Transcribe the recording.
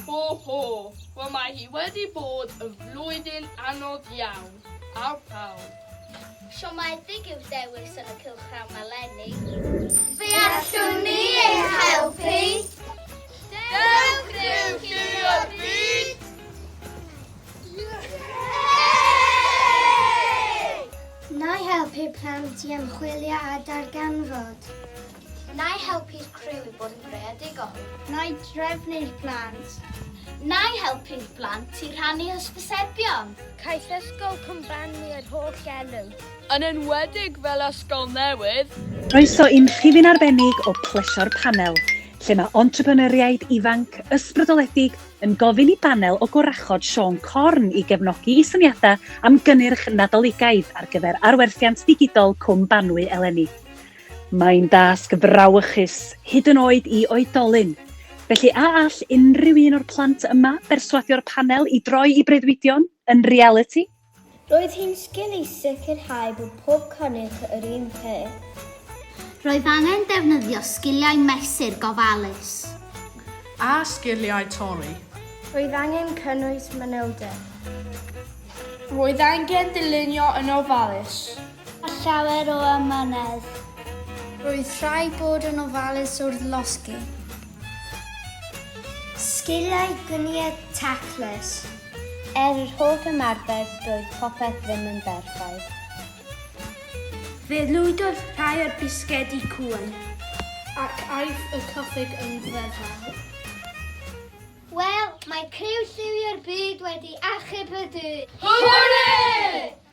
Ho ho! Wel mae hi wedi bod yn flwyddyn anodd iawn ar pawb. Siomedig yw'r dewis yn y cylchgrawn eleni. Fe allwn ni eich helpu! Dewch i'w Lliwio'r Byd! Na i helpu'r plant i ymchwilio a darganfod. Na i helpu'r criw i bod yn greadigol. Na i drefnu'r plant. Na i helpu'r plant i rhannu hysbysebion. Caiff Ysgol Cwmbanwy yr holl elw. Yn enwedig fel ysgol newydd. Croeso i'n rhifyn arbennig o Plesio'r Panel, lle mae entrepreneuriaid ifanc, ysbrydoledig, yn gofyn i banel o gorachod Siôn Corn i gefnogi i syniadau am gynnyrch Nadoligaidd ar gyfer arwerthiant digidol Cwm Banwy eleni. Mae'n dasg frawychus, hyd yn oed i oedolyn. Felly a all unrhyw un o'r plant yma berswadio'r panel i droi i breuddwydion yn realiti? Roedd hi'n sgil i sicrhau bod pob cynnyrch yr un peth. Roedd angen defnyddio sgiliau mesur gofalus. A sgiliau torri. Roedd angen cynnwys manylder. Roedd angen dylunio yn ofalus. A llawer o amynedd. Roedd rhaid bod yn ofalus wrth losgi. Sgiliau gwneud taclus. Er yr holl ymarfer, doedd popeth ddim yn berffaith. Fe lwydodd rhai o'r bisgedi cŵn. Ac aeth y cyffug yn feddal. Wel, mae criw Lliwio'r Byd wedi achub y dydd! Hwrê!